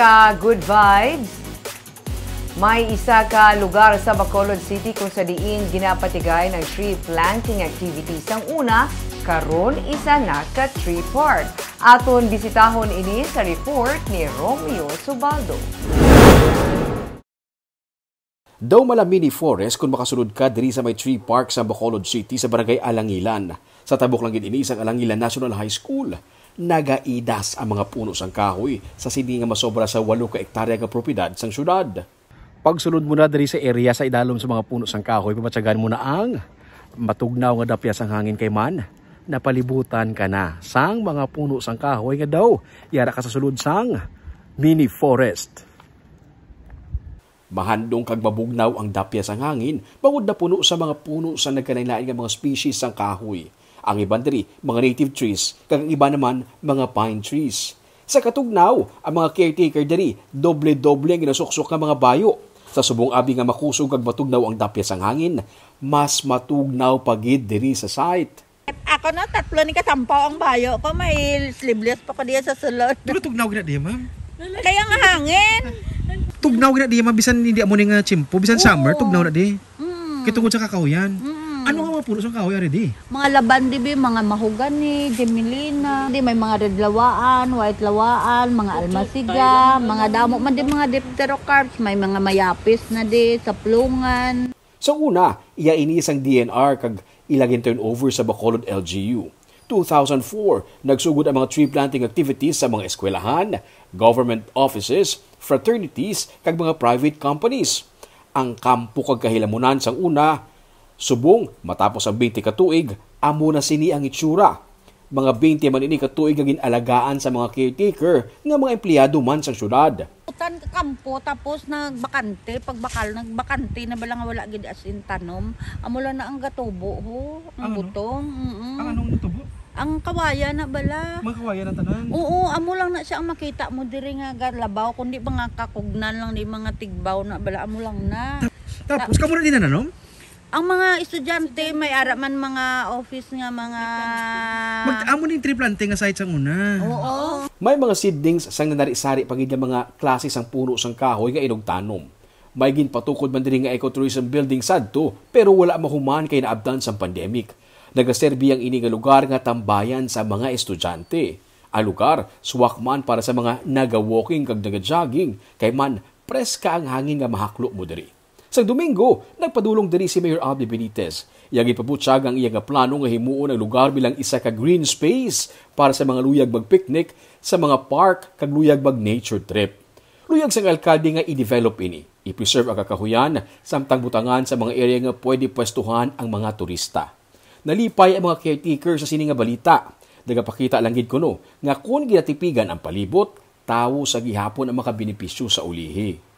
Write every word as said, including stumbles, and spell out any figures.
Ka good vibes. May isa ka lugar sa Bacolod City kung sa diin ginapatigay ng tree planting activities. Ang una, karon isa na ka tree park. Aton bisitahon ini sa report ni Romeo Subaldo. Daw mala mini forest kung makasulod ka diri sa may tree park sa Bacolod City sa Barangay Alangilan. Sa tabok lang gid ini sang Alangilan National High School. Nagaidas ang mga puno sang kahoy sa sini nga masobra sa walo ka ektarya nga propiedad sang syudad. Pagsulod mo na diri sa area sa idalom sa mga puno sang kahoy, mabatyagan mo na ang matugnaw nga dapya sang hangin kay man napalibutan ka na sang mga puno sang kahoy nga daw yara ka sa sulod sang mini forest. Mahandong kag mabugnaw ang dapya sang hangin bangod napuno sa mga puno sa nagkalainlain nga mga species sang kahoy. Ang iban diri, mga native trees, kag ang iban naman, mga pine trees. Sa katugnaw, ang mga caretaker diri, doble-doble ang ginasuksok nga mga bayo. Sa subong abi nga makusog kag matugnaw ang dapya sang hangin, mas matugnaw pa gid diri sa site. Ako na, tatlo ni kasampaw ang bayo ko. May sleeveless pa ko diya sa sulod. Pero tugnaw gina diya, ma'am. Kaya nga hangin. Tugnaw gina diya, ma'am. Bisan hindi amo ni nga tsimpo. Bisan Oo. summer, tugnaw na di. Mm. Kaya tungod sa kakahuyan. Mm. Ano nga mga puno sa kahoy, ari di? Mga laban, di bi, mga mahogany, gemelina, di may mga red lawaan, white lawaan, mga almasiga, mga damo man di mga dipterocarps, may mga mayapis na di, saplungan. Sa una, iya ini sang D N R kag ila gin-turnover sa Bacolod L G U. Two thousand four, nagsugod ang mga tree planting activities sa mga eskwelahan, government offices, fraternities, kag mga private companies. Ang kampo kag kahilamunan sang una, subong matapos ang twenty ka tuig, amo na sini ang itsura. Mga twenty man ini ka tuig nga gin-alagaan sa mga caretaker nga mga empleyado man sang syudad. Utan ka kampo, tapos nagbakante, pagbakal nagbakante na bala nga wala gid as in tanom. Amo lang na ang gatubo ho, ang Ang ano? butong. Mm-mm. Ang anong natubo? Ang kawaya na bala. Mga kawaya na tanan. Oo, amo lang na siya ang makita mo diri nga galabaw, kundi mga kakugnan lang ni mga tigbaw na bala, amo lang na. Tapos, kamo na din na nanom? Ang mga estudyante, may ara man mga office nga mga Mag-amo ning tree planting nga site sang una. Oo. May mga seedlings sang nanari-sari pa gid nga mga klase sang puno sang kahoy nga inugtanom. May ginpatukod man diri nga ecotourism building sadto, pero wala mahuman kay naabtan sang pandemic. Nagaserbi ang ini nga lugar nga tambayan sa mga estudyante. Ang lugar, swak man para sa mga naga-walking kag naga-jogging, kay man preska ang hangin nga mahaklo mo diri. Sa Domingo, nagpadulong diri si Mayor Abby Benitez. Iya ginpabutyag ang iya nga plano nga himuon ang lugar bilang isa ka green space para sa mga luyag mag-picnic sa mga park kag luyag mag-nature trip. Luyag sang alkalde nga i-develop ini, i-preserve ang kakahuyan, samtang butangan sa mga area nga pwede pwestuhan ang mga turista. Nalipay ang mga caretaker sa sini nga balita. Nagapakita lang gid kuno nga kon ginatipigan ang palibot, tawo sa gihapon ang makabenepisyo sa ulihi.